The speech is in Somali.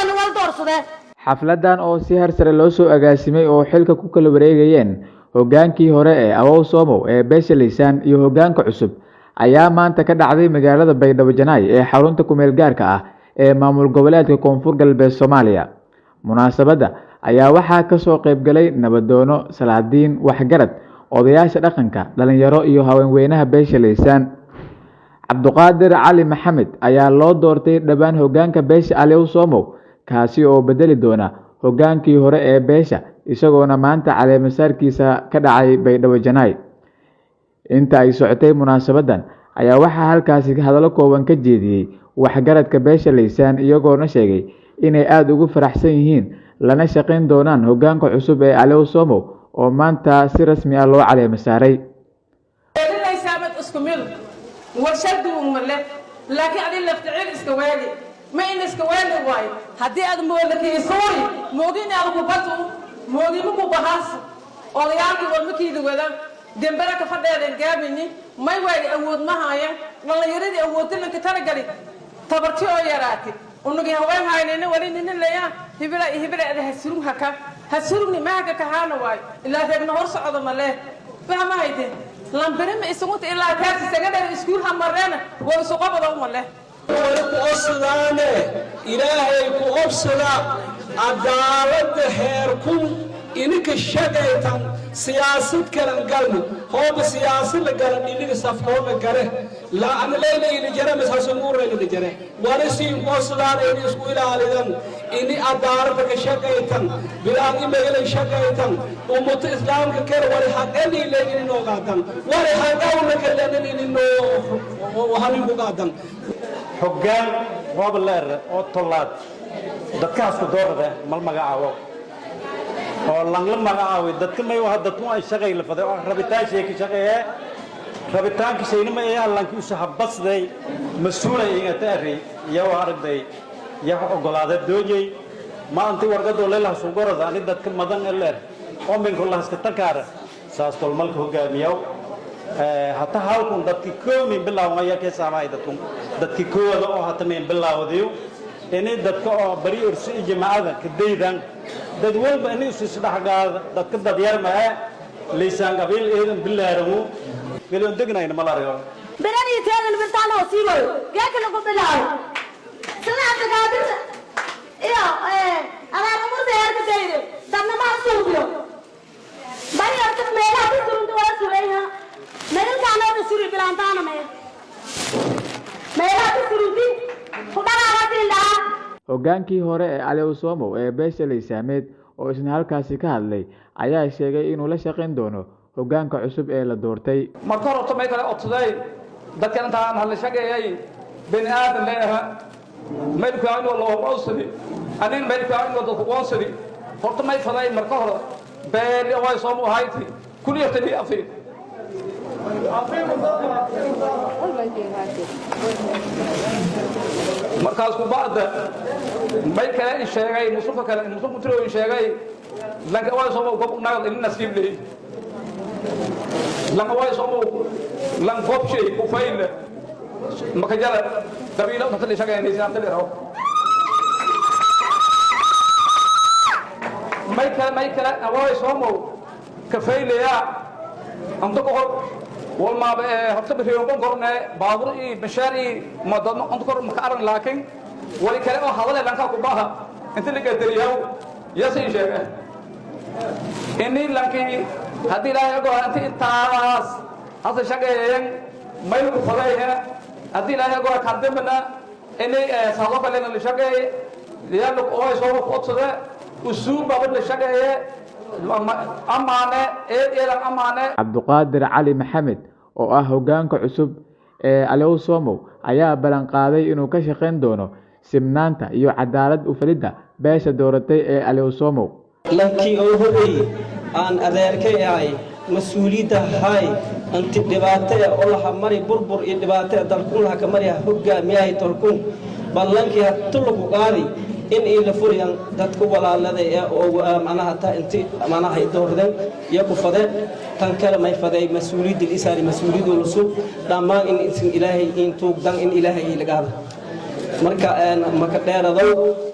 Koyna wal doorsade. Xafladan oo si heer sare loo soo agaasimay oo xilka ku kala wareegayeen hogaankii hore ee Awow Somow ee beesha Liisaan iyo hogaanka cusub ayaa maanta ka dhacday magaalada Baydhabo Janaay ee xarunta kumeel gaarka ah ee maamul goboleedka Koonfur Galbeed Soomaaliya. Munaasabadda ayaa waxaa kasoo qaybgalay nabadoono, salaadiin, waxgarad, odayaasha dhaqanka, dhalinyaro iyo haweenweynaha beesha Liisaan. Cabduqaadir Cali Maxamed ayaa loo doortay dhowaan hogaanka beesha Aliw Somow, kaasi oo bedeli doona hogaankii hore ee beesha, isagoona maanta caleemasaarkiisa ka dhacay Baydhabo Janaay. Inta ay socotay munaasabadan ayaa waxaa halkaasi hadallo kooban ka jeediyey waxgaradka beesha Liisaan, iyagoona sheegay inay aada ugu faraxsan yihiin lana shaqayn doonaan hogaanka cusub ee Aliw Somow oo maanta si rasmi ah loo caleema saaray. Isku mid warshadu male, laakiin adi lafticil iska waali ma in iska waali waayo. Haddii aad moolakii suuri moogin aad ku batu moogima ku bahaas odayaalkii warmakiida wada gembara ka fadheedan gaabini may waali awood ma haayan. Dhallinyaradii awoodda talagali tabarti oo yaraati unugii haween haynayna wali ninin leeyaa hibila hibila ada hasurug haka hasurugni mahaka kahaana waayo ilaa reegna hor socdo male fahma hayte lambirima isugunta ilaa kaasi sagadheer iskuul hamareena waa isuqabada umale. Wali ku obsadaane, Ilaahay ku obsada, cadaaladda heerkun ininka shaqaytan. Siyaasad kalan galno, hooba siyaasad la galan iniga safkoona gale laana leyla ili jare masasumuurayla jare. Wali siin ku obsadaane ini isku ilaalidan, ini cadaaladda ka shaqaytan, bilaan imegalan shaqaytan, ummata islaamka kale wali xaqani leyn ini noo qaadan, wali xaqawna kalenan ini noo hanin ku qaadan. Hoggaan roob leer oo tollaad dadkaasku doorada mal magacaabo oo langla magacaabay dadka may waha dadku ay shaqay la faday oo rabitaan shay ka shaqeeye, rabitaanka shayna ma ee lanki usa habasday mas'uulay inga taari iyo aragday iyo ogolaada doojay ma anti warqadoo leelaha sugorada ani dadka madan leer oo minko lahaska tankaara saas tolmalka hogaamiyow. Hata halkun dadki koow nin bilaawan ayaa ka saamay dadku dadki koowada oo hata nin bilaawdayo inay dadka oo bari ursi jamaacada ka daydan dad walba inay isu isdhexgaada dadka dadyar ma liisaan qabiil eedan bilaaramu gelion degnayna ma la argo. Biranii teedan birtaan oo siibayo geeka lagu bilaabo sida Cabdiqaadir iyo abaar umurda heerka dayre dabna ma suubiyo bari horta meelaha ku surunta wala surayha meelkaana wada suri bilaantaana mee meelaha ku surunti ku dhaqaaqasin dhaha. Hogaankii hore ee Aliw Somow ee beesha Liisaameed oo isna halkaasi ka hadlay ayaa sheegay inuu la shaqayn doono hogaanka cusub ee la doortay. Marka hore horta may kale odsaday dadkan intaan hadla shaqeeyay bani aadan leeyaha maylku inuu loo qoonsadi anin maylku inuu dadku qoonsadi. Horta may faday marka hore beel way soo mu hayti kuliyata li afi. Markaas ku bacda may kale in sheegay musufa kale musufu tiro in sheegay lanka way soo gob nagad in nasiib leey lanka way soo lan gob shay ku fayl maka jara qabiilo inta la shaqeynaysa inta la rabo. May kale away soomow ka faylaya anta ko hor walma horta bixiyo bon korne baabuur iyo bashaar iyo madadno anta kor maka aran, laakiin wali kale oo hadal lanka ku baha inta la gadariyo yasi sheege ini lankii haddii Ilaahay ogo inta intaas hasa shaqeeyeen mayl ku fadayha haddii Ilaahay ogo kardimana ini saado kale la shaqeeye yaallo oo soo qodsade usuub baa la shaqeeye amaane eed eelan amaane. Cabduqaadir Cali Maxamed oo ah hogaanka cusub ee Aliw Somow ayaa ballan qaaday inuu ka shaqayn doono simnaanta iyo cadaalad u falidda beesha dooratay ee Aliw Somow. Lankii oo horreeyey aan adeerkay ahay mas-uuliyadda hay anti dhibaato e oo laha mari burbur iyo dhibaato e dalkun laha ka mariha hogaamiyahay tolkun ballankii hatulaku qaadi in ii la furiyan dadka walaalada ee oo macnaha ta inti macnaha ay doordeen iyo ku fadeen. Tan kale may faday mas-uuliyadda isaari mas-uuliyaddu lusub dhammaan in isin Ilaahay in tuugdan in Ilaahay lagaada marka maka dheeradow.